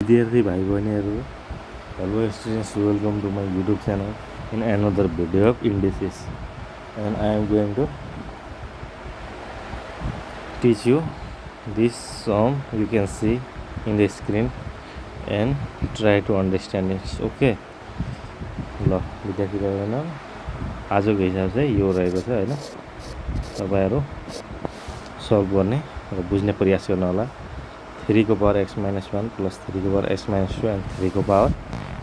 विद्यार्थी भाइ बहिनीहरू, hello students, welcome to my YouTube channel in another video of indices, and I am going to teach you this sum you can see in the screen and try to understand it. Okay, ल विद्यार्थी भाइ बहिनी, आजको हिसाब चाहिँ यो रहेको छ हैन। तपाईहरु सल्भ गर्ने र बुझ्ने प्रयास गर्नु होला। 3 को पावर x - 1 प्लस 3 को पावर x - 2 and 3 को पावर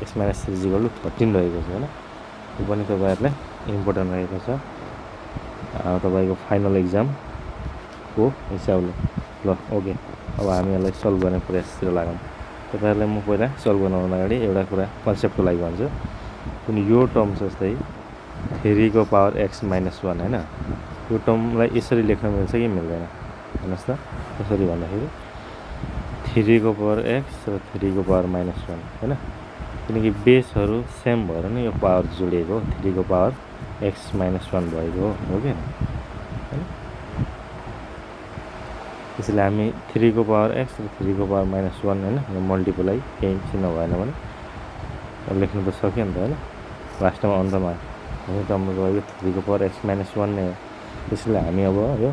x - 3 = 13 रहेको छ हैन। यो पनि तपाईहरुलाई इम्पोर्टेन्ट रहेको छ तपाईको फाइनल एक्जाम को हिसाबले। ल ओके, अब हामी यसलाई सल्भ गर्ने प्रयासतिर लागौं। तपाईहरुलाई म पहिला सल्भ गर्नभन्दा अगाडि एउटा कुरा कन्सेप्टको लागि भन्छु। कुनै यो टर्म जस्तै 3 को पावर x - 1 हैन, यो टर्मलाई यसरी लेख्न मिल्छ कि मिल्दैन भन्नुस् त। कसरी भन्दाखेरि 3 को पावर x र 3 को पावर -1 हैन, किनकि बेसहरु सेम भएर नै यो पावर जोडिएको हो। 3 को पावर x - 1 भएको हो के हैन। त्यसैले हामी 3 को पावर x र 3 को पावर -1 हैन, यो मल्टिपल केही चिन्ह भएन भने लेख्नु त सक्यो नि त हैन। लास्टमा अन्तमा यो टर्मको भयो 3 को पावर x - 1 नै हो। त्यसैले हामी अब यो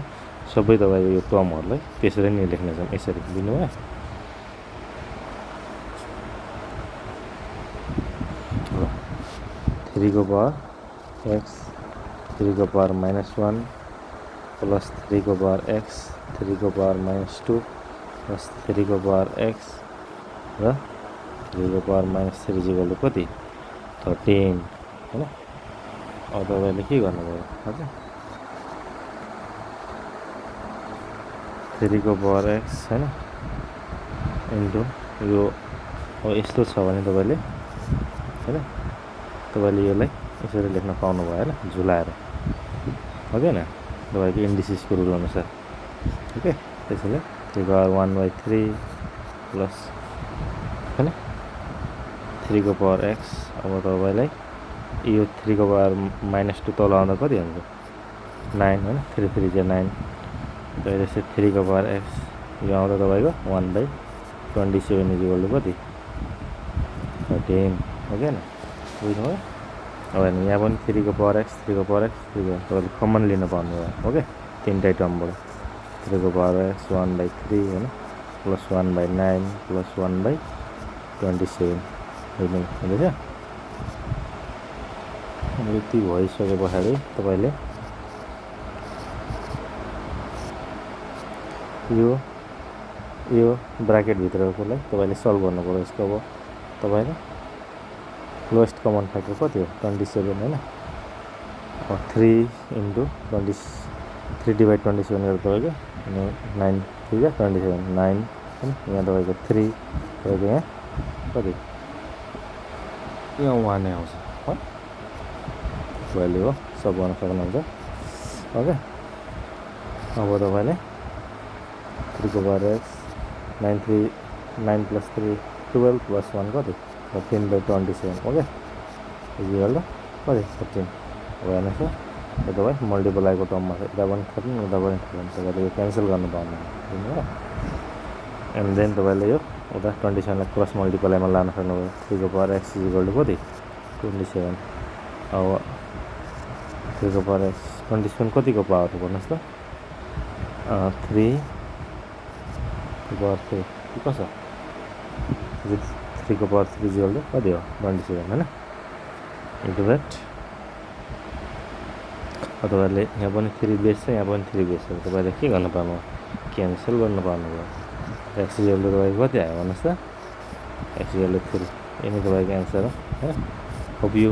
सबै तपाईको यो टर्महरुलाई त्यसरी नै लेख्ने छौं। यसरी दिनुभयो 3 को पावर x 3 को पावर -1 प्लस 3 को पावर x 3 को पावर -2 प्लस 3 को पावर x र 3 को पावर -3 = कति 13 हैन। अब तपाईले के गर्नुभयो हजुर 3 को पावर x हैन इन्टु यो अब यस्तो छ भने तपाईले हैन, तपाईले यसलाई यसरी लेख्न पाउनु भयो हैन, झुलाएर हो के हैन, तपाईको इन्डिसेसको रुल अनुसार। ओके, त्यसैले 3 को पावर 1/3 प्लस हैन 3 को पावर x। अब तपाईलाई यो 3 को पावर -2 तल आउँदा कति हुन्छ 9 हैन, 3 3 = 9। त्यसैले 3 को पावर x यो आउँदा तपाईको 1/27 = कति 13 हो के हैन। बुझ्नुभयो। अब हेर्नु यहाँ पनि 3 को पावर x 3 को पावर x 3 को तपाईले कमन लिन पाउनु भयो। ओके, तीनटै टर्मबाट 3 को पावर x 1/3 हैन प्लस 1/9 प्लस 1/27 हुँदैछ। अब यति भइसकेपछि तपाईले यो ब्राकेट भित्रकोलाई तपाईले सल्भ गर्नु पर्यो। यसको अब तपाईले लोएस्ट कमन फ्याक्टर कति हो 27 हैन। अब 3 * 20 3/27 गरेर तपाईको 9 3 = 27 9 हैन। यहाँ तपाईको 3 तपाईको यहाँ कति यहाँ 1 नै आउँछ हो। तपाईले हो सब गर्न सक्नुहुन्छ। ओके, अब तपाईले 3 को पावर x 9 + 3 12 प्लस 1 कति 13/27 ओके इक्वल कति 13। अब हेर्नुस् त यो तपाई मल्टिप्लाईको टर्ममा छ, यता पनि 13 उता पनि 13 तपाईले यो क्यान्सल गर्न पाउनु हो। एन्ड देन तपाईले यो उता 27 लाई क्रस मल्टिप्लाईमा लान सक्नुभयो। 3 को पावर x = कति 27। अब 3 को पावर x 27 कतिको पावर हो भन्नुस् त 3 को पावर 3 कसो 3 को पावर 3 = कति हो 27 हैन इन्टु दैट। तपाईले यहाँ पनि 3 बेस छ, यहाँ पनि 3 बेस छ, तपाईले के गर्न पाउनु क्यान्सल गर्न पाउनु भयो। x = तपाईको कति आयो भन्नुस् त x = 3। यही नै तपाईको आन्सर हो हैन। Hope you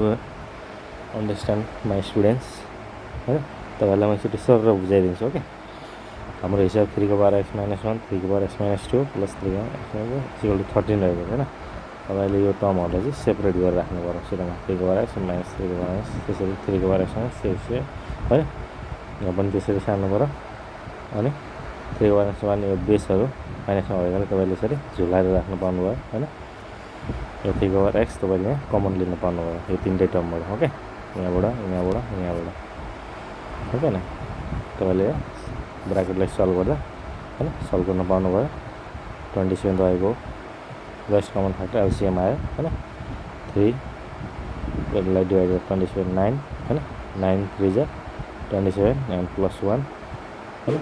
understand my students हैन। तपाईलाई म यसरी सरल बुझाइदिन्छु। ओके, हाम्रो हिसाब 3 को पावर x - 1 3 को पावर x - 2 प्लस 3 को पावर x = 13 रहेको छ हैन। तपाईले यो टर्महरुलाई चाहिँ सेपरेट गरेर राख्नु पर्यो सुरुमा 3 को पावर x - 3 को पावर x त्यसरी 3 को पावर x - 6 हैन। यहाँ पनि त्यसरी सार्नु पर्यो। अनि 3 को पावर x - 1 यो बेसहरु माइनसमा भएकोले तपाईले यसरी झुलाएर राख्नु पाउनु भयो हैन। यो 3 को पावर x तपाईले यहाँ कमन लिन पाउनु भयो यो तीनटै टर्मबाट। ओके, यहाँबाट ओके हैन। तपाईले ब्राकेटलाई सल्भ गर्दा हैन सल्भ गर्न पाउनु भयो। 27 रहेको लोएस्ट कमन फ्याक्टर एलसीएम आयो हैन 3 लाई डिवाइड गरेर 27 9 हैन 9 3 जा 27 9 + 1 हैन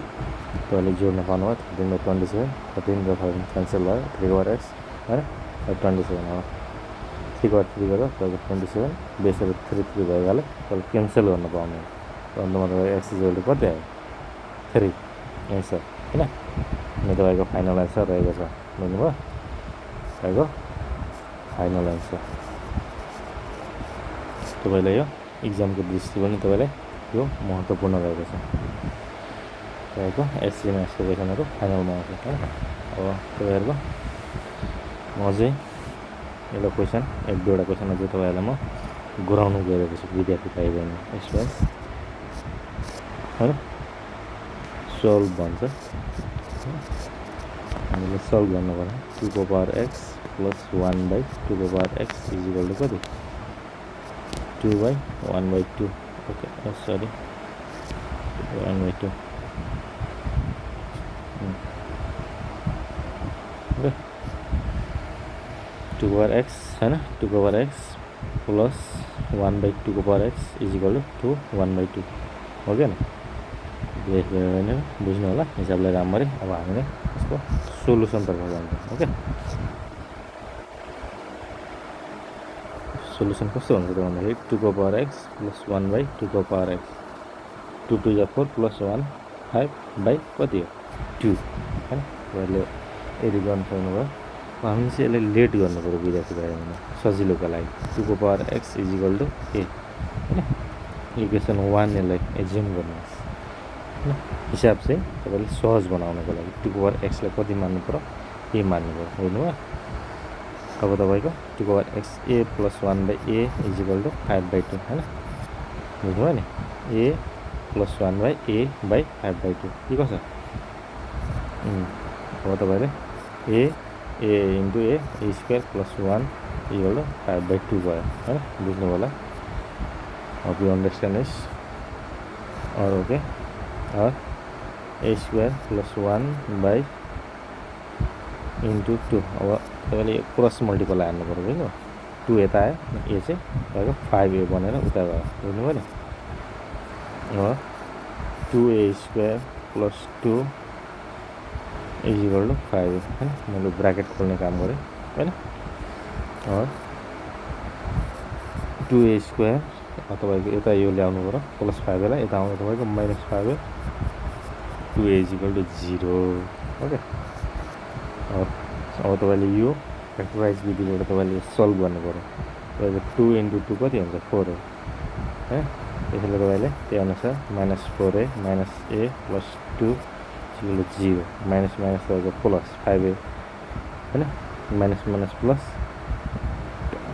तपाईँले जोड्न पाउनुभयो 13/27 13 र 5 क्यान्सल भयो 3/x हैन 27 हो 3/3 गरेर तपाईँको 27 बेसले 3 3 भएकाले तपाईँले क्यान्सल गर्न पाउनु अन्त मतलब x इक्वल कति आयो 3 एन्सर हैन अनि तपाईँको फाइनल एन्सर रहेको छ बुझ्नुभयो तपाईँको फाइनल एन्सर तपाईँलाई यो इक्जामको दृष्टि पनि तपाईँलाई यो महत्त्वपूर्ण रहेको छ तपाईँको एससीमा यस्तो क्वेसनहरू फाइनलमा आउँछ हैन अब तपाईँहरूको म चाहिँ एउटा क्वेसन एक दुईवटा क्वेसन अझै तपाईँहरूलाई म गराउनु गइरहेको छु विद्यार्थी भाइ बहिनी स्टुडेन्ट्स हैन सल्भ भन्छ हामीले सल्भ गर्नुपर्ने 2x + 1/2x = कति 2/1/2 ओके सरी 1/2 ओके 2x हैन 2x + 1/2x = 1/2 हो क्या बुझ्नु होला हिसाबलाई राम्ररी अब हामीले यसको सोलुसनतर्फ जान्छौँ ओके सोलुसन कस्तो हुन्छ त भन्दाखेरि 2x + 1/2x 2 2 4 + 1 5 कति हो 2 हैन तपाईँले यदि गर्नु सक्नुभयो हामी चाहिँ यसलाई लेट गर्नु पर्यो विद्यार्थी भाइहरुले सजिलोको लागि 2x = a हैन इक्वेसन 1 यसलाई एज्युम गर्नुहोस् हैन हिसाब चाहिँ तपाईले सहज बनाउनको लागि 2x लाई कति मान्नु पर्यो a मान्नु पर्यो बुझ्नुभयो अब तपाईको 2x a + 1/a = 5/2 हैन बुझ्नुभयो नि a + 1/a/5/2 के कसो अब तपाईले a into a square + 1 = 5/2 भयो हैन बुझ्नु होला hope you understand this or okay or a square + 1 into 2 अब तपाईले क्रस मल्टिपल हाल्नु पर्यो बुझ्नु 2 यता आयो a चाहिँ तपाईको 5a बनेर उता गयो बुझ्नुभयो नि अब 2a² + 2 = 5 हैन मैले ब्र्याकेट खोल्ने काम गरे हैन और 2a² तपाईको यता यो ल्याउनु पर्यो +5 लाई यता आउँदा तपाईको -5 2a = 0 ओके अब तपाईले यो फ्याक्टराइज विधिबाट तपाईले सल्भ गर्नु पर्यो तपाईको 2 * 2 कति हुन्छ 4 हो हैन त्यसैले तपाईले त्यही अनुसार -4a - a + 2 = 0 माइनस तपाईको प्लस 5a हैन माइनस प्लस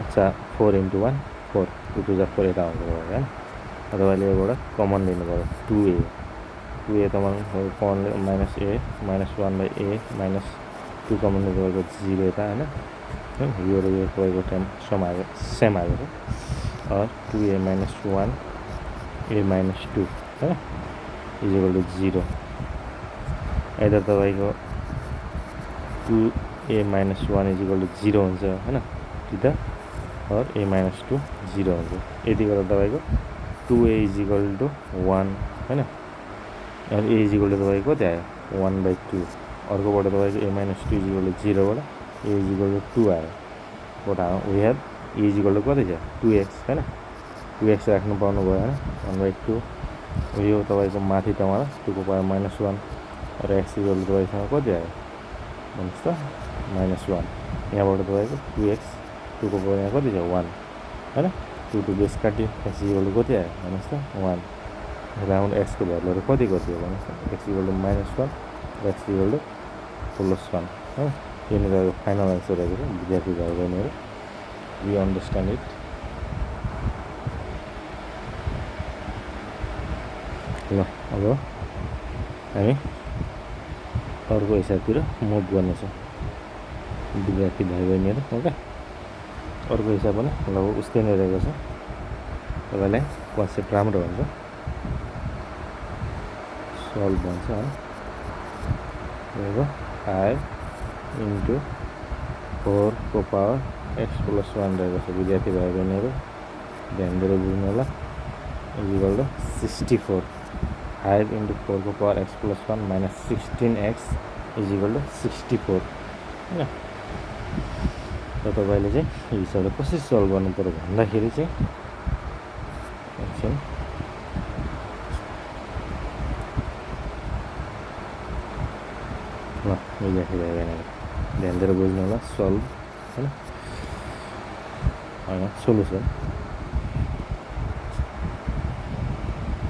अच्छा 4 * 1 4 2 2 जा 4 यता आउँछ हैन तपाईले योबाट कमन लिनु पर्यो 2a तपाईको कमन -a -1/a -2 कमन लिएको 0 यता हैन यो र यो तपाईको टाइम सेम आयो और 2a - 1 a - 2 हैन = 0 either तपाईको 2a - 1 = 0 हुन्छ हैन सिधा और a - 2 0 हुन्छ यति गरेर तपाईको 2a = 1 हैन अनि a = तपाईको कति आयो 1/2 अर्कोबाट तपाईको a - 2 = 0 बाट a = 2 आयो बट we have a = कति छ 2x हैन 2x राख्नु पाउनु भयो हैन 1/2 यो तपाईको माथि तमा 2 को पावर -1 र x = तपाईसँग कति आयो भन्नुस् त -1 यहाँबाट तपाईको 2x 2 को पावर यहाँ कति छ 1 हैन 2 2 बेस काट्यो x = कति आयो भन्नुस् त 1 राउन्ड x को भ्यालुहरु कति हो भन्नुस् त x = -1 र x = +1 हैन यो नै तपाईको फाइनल आन्सर रहेको छ विद्यार्थी भाइ बहिनीहरु we understand it ल अब हामी अर्को हिसाबतिर मुभ गर्नेछौँ विद्यार्थी भाइ बहिनीहरु ओके अर्को हिसाब पनि लगभग उस्तै नै रहेको छ तपाईलाई कन्सेप्ट राम्रो हुन्छ सल्भ भन्छ हैन 5 * 4 को पावर x प्लस 1 रहेको छ विद्यार्थी भाइ बहिनीहरू ध्यान दिएर बुझ्नु होला इक्वल टु 64 5 into 4 को power x plus 1 minus 16x equal to 64 होइन र तपाईँले चाहिँ यो हिसाबले कसरी सल्भ गर्नु पर्यो भन्दाखेरि चाहिँ एकछिन ल विद्यार्थी भाइ बहिनीहरू ध्यान दिएर बुझ्नु होला सल्भ होइन होइन सोल्युसन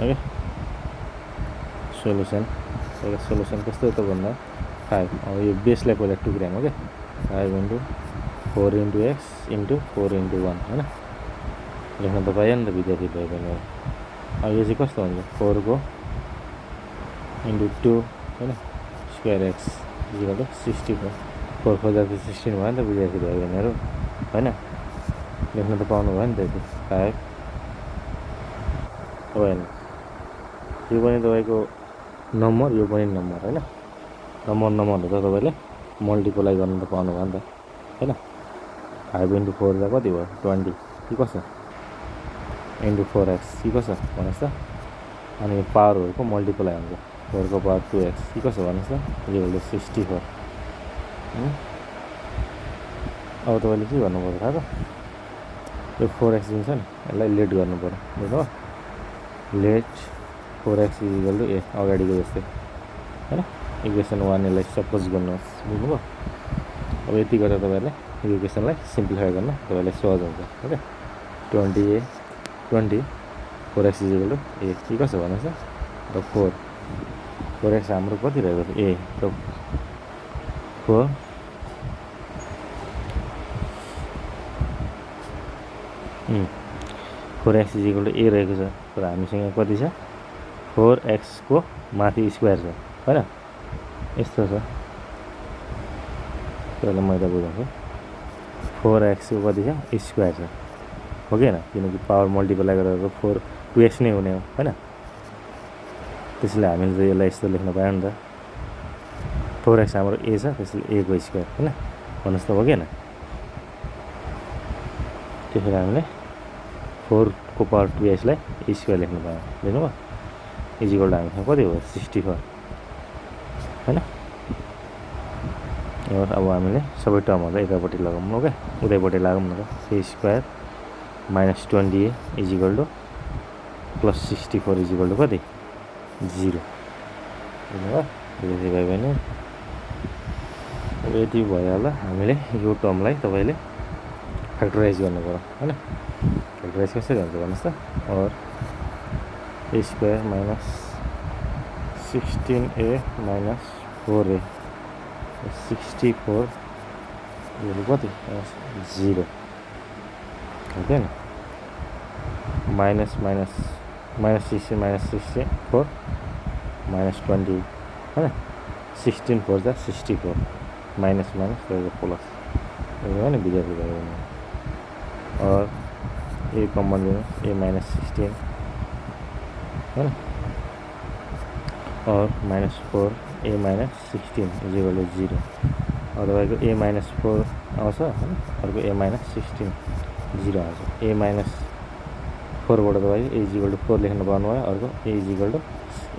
ओके सोल्युसन कस्तो हो त भन्दा 5 अब यो बेसलाई पहिला टुक्रायौँ okay 5 into 4 into x into 4 into 1 होइन लेख्न त पाइयो नि त विद्यार्थी भाइ बहिनीहरू अब यो चाहिँ कस्तो हुन्छ 4 को into 2 होइन स्क्वायर x इक्वल टु 64 4 खोज्दा त 16 भयो नि त विद्यार्थी भाइ बहिनीहरू होइन लेख्न त पाउनु भयो नि त यति 5 होइन यो पनि तपाईँको नम्बर यो पनि नम्बर होइन नम्बर त तपाईँले मल्टिप्लाई गर्नु त पाउनु भयो नि त होइन 5 into 4 त कति भयो 20 कि कसो into 4x कि कसो भन्नुहोस् त अनि यो पावरहरूको मल्टिप्लाई हुन्छ 4 को पावर 2x कि कसो भन्नुहोस् त इक्वल टु 64 अब तपाईँले के गर्नुपर्छ थाहा छ यो 4x जुन छ नि यसलाई लेट गर्नु पऱ्यो बुझ्नुभयो लेट 4x इक्वल टु ए अगाडिको जस्तै होइन इक्वेसन 1 यसलाई सपोज गर्नुहोस् बुझ्नुभयो अब यति गरेर तपाईँहरूले यो इक्वेसनलाई सिम्प्लिफाई गर्न तपाईँलाई सहज हुन्छ ओके 20 4x इक्वल टु ए के कसो भन्नुहोस् त र 4x हाम्रो कति रहेको छ ए र 4x इक्वल टु ए रहेको छ तर हामीसँग कति छ 4x को माथि स्क्वायर छ होइन यस्तो छ त्यसलाई मैले बुझाउँछु 4x को कति छ स्क्वायर छ हो कि होइन किनकि पावर मल्टिप्लाई गरेर 2x नै हुने हो होइन त्यसैले हामीले चाहिँ यसलाई यस्तो लेख्न पायो नि त 4x हाम्रो ए छ त्यसैले ए को स्क्वायर होइन भन्नुहोस् त हो कि होइन त्यसैले हामीले 4 को पावर 2x लाई स्क्वायर लेख्नु पायो बुझ्नुभयो इक्वल टु हामीसँग कति भयो 64 होइन अब हामीले सबै टर्महरूलाई एकापट्टि लगाउँ ओके उतैपट्टि लगाउँ न त a square minus 20 equal to plus 64 equal to कति 0 बुझ्नुभयो विद्यार्थी भाइ बहिनी अब यति भयो होला हामीले यो टर्मलाई तपाईँले फ्याक्टराइज गर्नु पऱ्यो होइन फ्याक्टराइज कसरी हुन्छ भन्नुहोस् त और ए square minus 16a minus 4a 64 यो कति 0 ओके न माइनस 16 माइनस 64 माइनस 20 होइन 16 4 जा 64 माइनस तपाईँको प्लस हो नि विद्यार्थी भाइ बहिनी और ए कमन लिनु ए माइनस 16 होइन और minus 4 a minus 16 equal to 0 और तपाईँको ए माइनस 4 आउँछ होइन अर्को ए माइनस 16 0 आउँछ ए माइनस 4बाट तपाईँको ए इक्वल टु 4 लेख्न पाउनुभयो अर्को ए इक्वल टु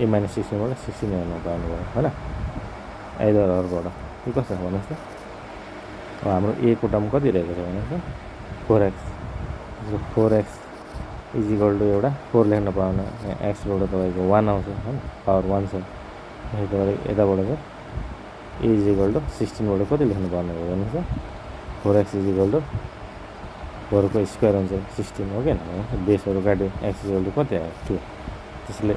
ए माइनस 16बाट 16 लेख्न पाउनुभयो होइन आइदरहरूबाट के कसो भन्नुहोस् त अब हाम्रो ए को टर्म कति रहेको छ भन्नुहोस् त 4x 4x is equal to एउटा 4 लेख्न पाउन एक्सबाट तपाईँको 1 आउँछ होइन पावर 1 छ तपाईँको यताबाट चाहिँ ए इज इक्वल टु 16बाट कति लेख्नु पाउनु हो भन्नुहोस् त 4x इज इक्वल टु 4 को स्क्वायर हुन्छ 16 हो कि बेसहरू काट्यो एक्स इक्वल टु कति आयो 2 त्यसले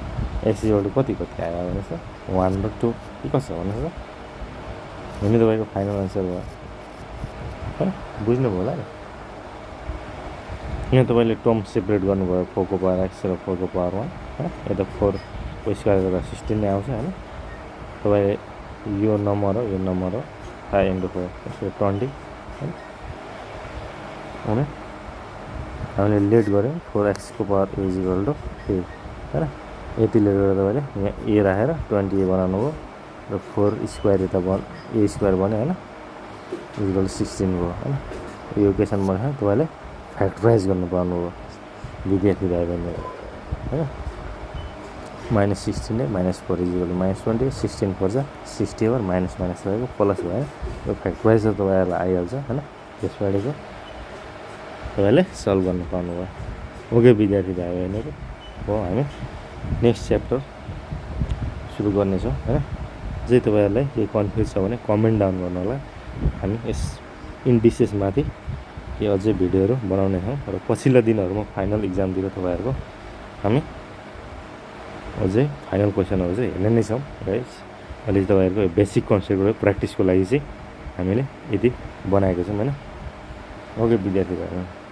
एक्स इक्वल टु कति आयो भन्नुहोस् त 1 र 2 के कसो भन्नुहोस् त हुने तपाईँको फाइनल आन्सर भयो होइन बुझ्नुभयो होला नि यहाँ तपाईँले टर्म सेपरेट गर्नुभयो 4 को पावर एक्स र 4 को पावर 1 होइन यता 4 को स्क्वायर गर्दा 16 नै आउँछ होइन तपाईँ यो नम्बर हो 5 into 4 त्यसको 20 होइन हुने हामीले लेट गऱ्यौँ 4x को पावर ए इक्वल टु ए होइन यति लेट गरेर तपाईँले यहाँ ए राखेर 20 बनाउनु भयो र 4 स्क्वायर यता ए स्क्वायर बन्यो होइन इक्वल 16 भयो हैन। यो क्वेसनमा तपाईले फ्याक्टराइज गर्नु पर्नु हो विद्यार्थी भाइ बहिनीहरु हैन। -16 -4 इक्वल -20 16 4 जा 60 ओभर माइनस रहेको प्लस भयो। यो फ्याक्टराइज त तपाईहरुलाई आइहाल्छ हैन। त्यसबारेको तपाईले सल्भ गर्नु पर्नु भयो। ओके विद्यार्थी भाइ बहिनीहरु, हो हामी नेक्स्ट च्याप्टर सुरु गर्ने छौं हैन। जे तपाईहरुलाई केही कन्फ्युज छ भने कमेन्ट डाउन गर्नु होला। हामी यस इन्डिसेस माथि के अझै भिडियोहरु बनाउने छौं र पछिल्ला दिनहरुमा फाइनल एक्जाम दिएर तपाईहरुको हामी अझै फाइनल क्वेशनहरु चाहिँ हेर्ने नै छौं गाइस। अहिले तपाईहरुको बेसिक कन्सेप्टहरु प्र्याक्टिसको लागि चाहिँ हामीले यति बनाएको छौं हैन। ओके विद्यार्थी भाइहरु।